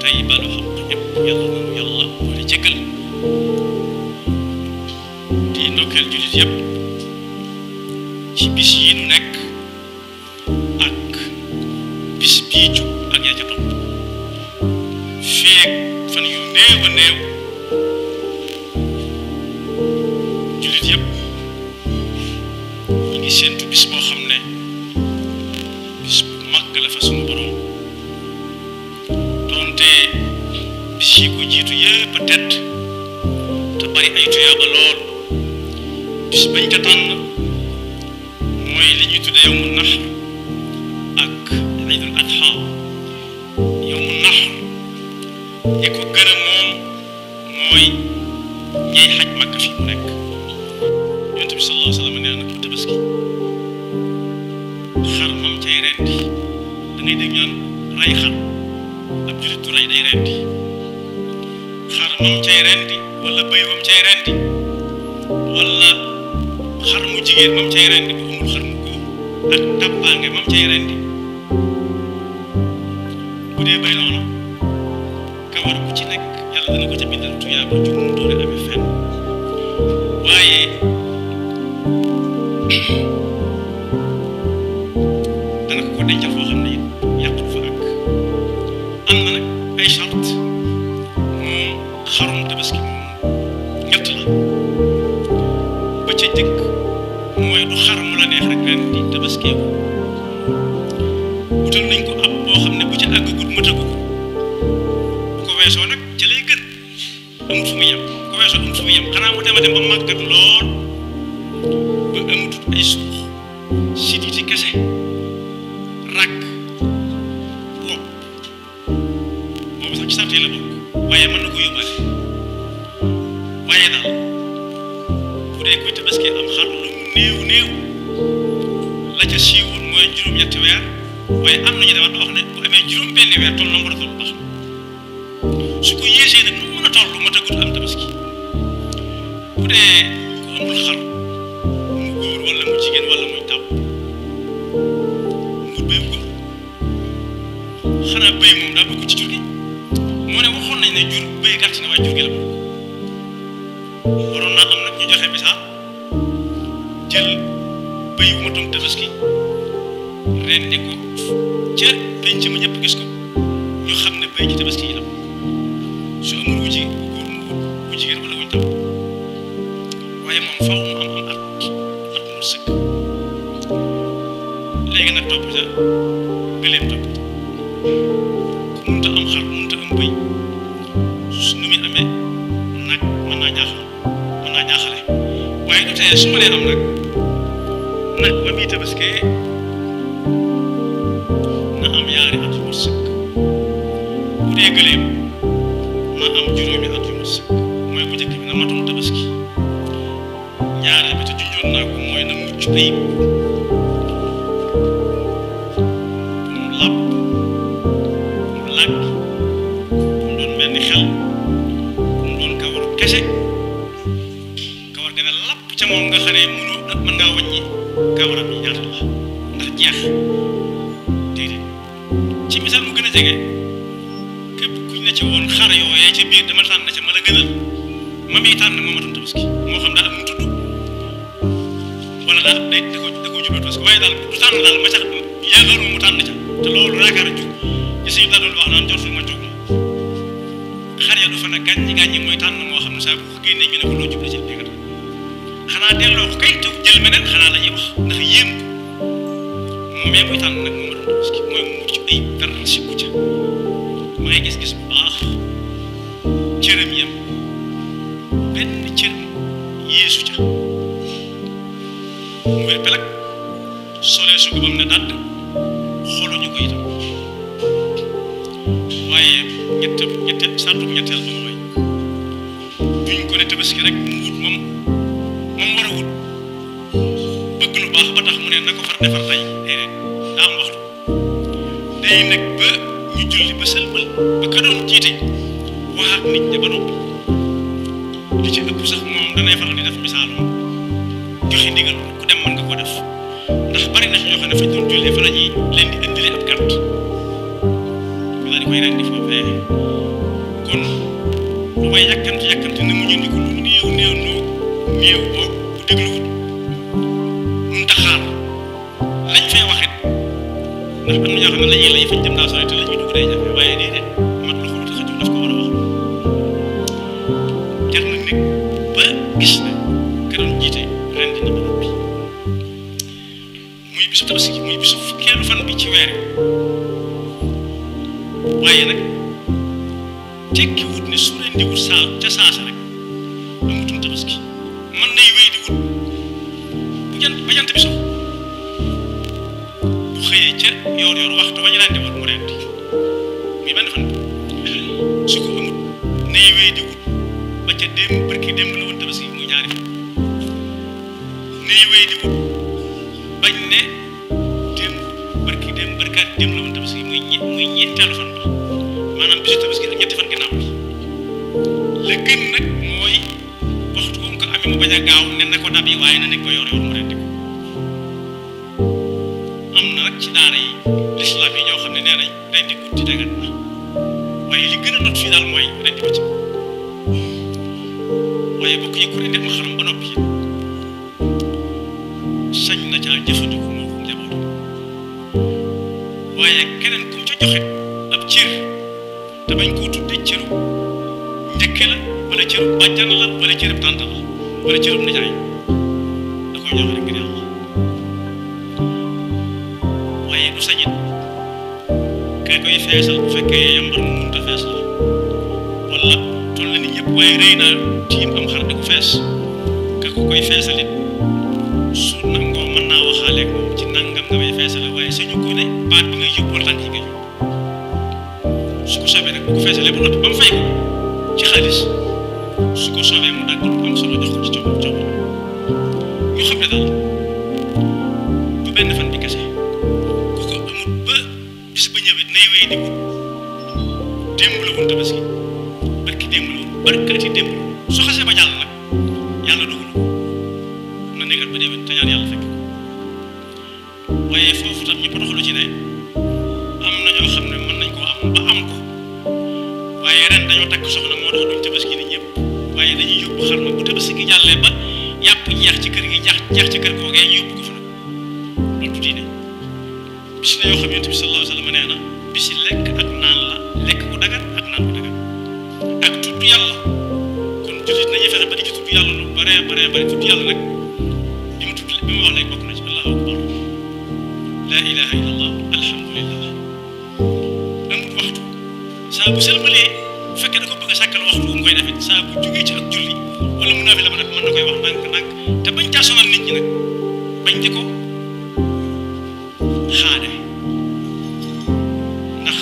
tey balu xaq ñëpp yàlla nanu yàlla boole jéggal di ndokkeel jullit yëpp ci bis yi nu nekk ak bis bii jub ak yaa ca topp feek fan yu néew a néew jullit yëpp ñu ngi séentu bis boo xam ne bis bu màgg la fa sunu borom doonte bis yi ko jiitu yëpp a tedd te bari ay tuyaaba lool bis bañ ca tànn mooy li ñuy tudde yawmu nahr ak iidul adha yawmu nahr ñi ko gën a moom mooy ñiy xaj Makka fi mu nekk yonent bi sallallahu alayhi wa sallam nee na bu tabaski xar mam cay rendi da ngay dégg ñaan ray xar ab jullit du ray day rendi xar mam cay rendi wala bëy mam cay rendi wala xar mu jigéen mam cay rendi bu amul xar mu góor ak tàppaange mam cay rendi bu dee bay noonu kawar bu ci nekk yàlla dana ko ca bindal tuyaaba ju mu doone amee fenn waaye dana ko dencal foo xam ne it yàqul fa ak am na nag ay charte moom xarum tabaski moom ñett la ba ca jëkk mooy du xar mu la neex rek ren di tabaskee ko wutal nañ ko ab boo xam ne bu ca àggagut matagu ko bu ko weesoo nag ca lay gën amut fu mu yem bu ko weesoo amut fu mu yem xanaa mu dem a dem ba màggat lool ba amutut ay suux siditi kese ràgg wopp boobu sax ci sàrtee la bokk waaye mën na ko yóbbaale waaye daal bu dee koy tabaski am xar lu mu néew néew la ca siiwoon mooy juróom-ñetti weer waaye am nañu dama wax ne bu amee juróom-benni weer toll na mu war a toll baax su ko yéesee nag nu mu mën a toll ma tagut am tabaski bu dee ku amul xar mu góor wala mu jigéen wala muy taw mu béy góor xanaa béy moom daa bokk ci jur gi moo ne waxoon nañ ne jur béy gàtt na waaye jur gi la bokk waroon naa am nag ñu joxe misaal jël béy wu ma toog tabaski rendi ko ca penc ma ñëpp gis ko ñu xam ne béy ci tabaski yi la su amul wu góor mu wu jigéen wala wuñ taw waaye moom faaw mu am at mu sëkk léegi nag topp ca gëleem topp ku munta am xar munta am bëy su nu muy amee nag mën naa jaaxale waaye du tee su ma leen am nag ba muy tabaskee na am yaari at yu mat sëkk bu dee gëleem na am juróomi at yu mat sëkk mooy bu njëkk bi na matum tabaski ñaareel bi te junjoon naa ko mooy na mucc ayib mu làpp mu làgg mu doon mel ni xel mu doon kawaru kese kawar gën a làpp ca moom nga xam ne mën ngaa wàññi kawaram yi ñaata la ndax jeex déedéet ci misaal mu gën a jege képp kuñ ne ci woon xar yooyee ca biir dama tànn ca ma la gënal ma muy tànn moo matum tabaski moo xam daa am mu tudd wala daal da ko jubloo tabaski waaye daal du tànn daal ma sax yaakaaruma mu tànn ca te loolu yaakaar a jug ci suñu daal doon wax naan jortul ma jóg la xar ya du fa nag gàññi mooy tànn moo xam ne saa bu ko génnee ñu ne ko loo juble ci dégg xanaa delloo ko kay te jël meneen xanaa la ñuy wax ndax yéem moom mee muy tànn nag moo ma doon tabaski mooy mu mucc ay dara sikku ca ma ngay gis-gis bu baax cëram yam benn cër yeesu ca mu wér pelag solee su ko bam ne dàdd xooluñu ko itam waaye sartu bu ñetteel ba mooy duñ ko ne tabaski rek mu wut moom war a wut bëgg lu baax ba tax mu ne na ko far defar tey déedéet daa am waxtu day nekk ba ñu julli ba sëlmal ba ka doon jiite wax ak nit ñi ba noppi li ci ëpp sax moom danay faral di def misaalum joxe ndigal ku dem mën nga ko def ndax bari na ñoo xam ne fañ doon jullee fa la ñuy leen di indilee ab carte ñu daal di koy rendi foofee kon lu may yàkkamti na mu ñëndi ko lu néew boo bu dégluwut mun taxaar lañ fay waxit ndax am na ñoo xam ne lañuy lay fañ jëm daa sori te la ñuy dugg day jafe waaye déedéet mag la xuluta xaju daf ko war a wax jar na nit ba gis ne ka doon jiite rendi na ba noppi muy bisu tabaski muy bisu fukkeelu fan bi ci weer waaye nag tekki wut ne su rendi wut saa ca saasa rek amutum tabaski man nay wéy di wut ba jant bi so bu xëyee ca yoor waxtu wañu rendi woon mu rendi muy benn fan su ko amut nay wéy di wut ba ca barki démb la woon tabaski muy ñaari fan nay wéy di wut bañ ne barkaat démb la woon tabaski muy ñetteelu fan ba maanaam bisu tabaski ak ñetti fan ginnaaw bi la gën nag mooy waxtu ko amee mu bañ a gaaw ne na ko dab yi waaye na nekk ko yor mu rendi ko am na nag ci daara yi lislaam yi ñoo xam ne nee nañ rendi guddi dagan na waaye li gën a not fii daal mooy rendi ko ci waaye bokk yi ku rendi ma xaram ba noppi sañ na caa jëfandiku moo ko njabootu waaye keneen ku ca joxe ab cër te bañ koo tuddee cëru njëkke la wala cëru bàjjan la wala cërub tànt la wala cërub nijaay da koy joxe rek ngir yàlla waaye du sañit kay koy feesal bu fekkee yambar mu mënta fees la wala toll na nit ñëpp waaye rëy naa tiim am xar di ko fees ka ko koy feesalit su nangoo mën naa waxaaleeg moom ci nangam nga may feesale waaye sañu ko ne baat bi nga yóbbu wala tànk yi nga yóbbu su ko soobee nag bu ko feesalee ba noppi ba mu fay ko ci xaalis su ko soobee mu dagg lu am solo jox ko ci coono ñu xam ne daal du benn fan bi kese ku ko amut ba bis ba ñëwee nay wéy di wut démb la woon tabaski barki démb la woon barkaati démb su xasee ba jàll nag yàlla dogalu ko na négat ba déwén te ñaan yàlla fekk ko waaye foofu tam ñu potoxalu ci ne am na ñoo xam ne mën nañ koo am ba am ko waaye ren dañoo takk soxna moo tax duñ tabaski ni ñëpp waaye dañuy yóbbu xar ma bu tabaski jàllee ba yàpp jeex ci kër gi jeex ci kër googee ñu yóbbu ko fa nag loolu du diine bis la yoo xam yonent bi sallallahu alayhi wa sallam nee na bisi lekk ak naan la lekk bu dagan ak naan bu dagan ak tudd yàlla kon jullit nañuy fexe ba di ci tudd yàlla lu bare tudd yàlla nag bi ma wax léegi bokk na ci allahu akbar laa ilaha illallah alhamdulillah amul waxtu saa bu selmalee bu fekkee da ko bëgg a sàkkal waxtu mu koy defit saa bu jógee ci ak julli wala mu naafi la ba nag mën na koy wax ndànk te bañ caa sonal nit ñi nag bañ di ko xaade ndax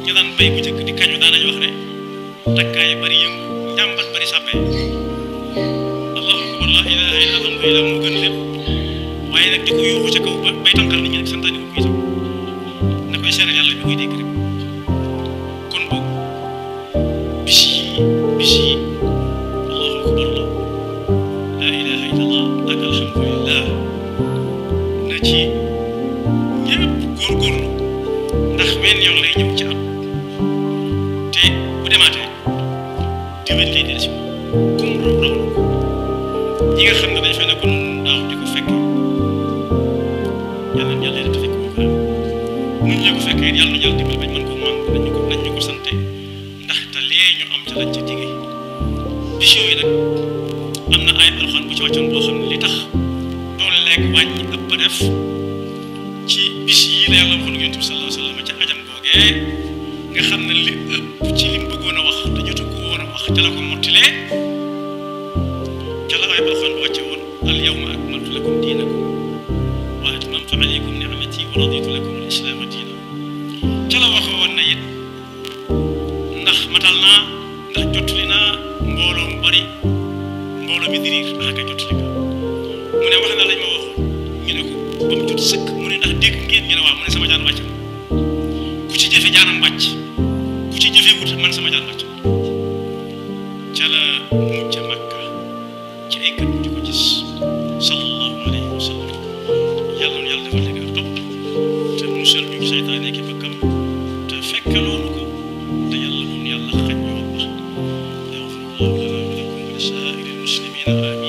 ñu daan bay bu njëkk di kañu daan nañ wax ne takkaay bari yëngu njàmbat bari sàppe allahu akbar la ilaha illa alhamdulillah moo gën lépp waaye nag di ko yuuxu ca kaw bay tànkal nit ñi nag santaani ko itam na koy seeral yàlla ñu koy dégg rek kon boog bis yi allahu akbar la ilaha illallah ak alhamdulillah na ci ñëpp góorgóorlu ndax wenn yoon lay ñëw ci am te bu demaatee déwén lay dellusi comme raw ñi nga xam ne dañ fa nekkoon daaw di ko fekk yàlla yàlla fekk mu ko mun ñu ko fekkee yàlla na yàlla dimbali bañ mën ko màng nañ ñu ko sante ndax te lee ñu am ca lañ ca digee bis yooyu nag am na ay alxuraan bu ci wàccoon boo xam ne li tax doon lekk wàññi ëpp a def ci bis yi la yàlla waxoon yonent bi sallallahu alayhi wa sallam ca ajam googee nga xam ne li ëpp ci lim bëggoon a wax te jotu ko woon a wax ca la ko mottilee ca la ay alxuraan bu wàcce woon al yawma akmaltu lakum diinakum wa atmamtu alaykum ni'mati wa raditu lakum al islaama diina ca la waxee woon na it ndax matal naa ndax jottali naa mbooloo mu bari mbooloo mi diriir ndax ka jottali ka mu ne wax na lañ ma waxoon ñu ne ko ba mu jot sëkk mu ne ndax dégg ngeen ñu ne waaw mu ne sama jaan wàcc na ku ci jëfe jaanam wàcc ku ci jëfe wut man sama jaan wàcc ca la mujj Makka ci ay kër di ko gis sallallahu alayhi wa sallam yàlla defal leen ak topp te musal ñu seytaane ki bëggam te fekk loolu ko muslimina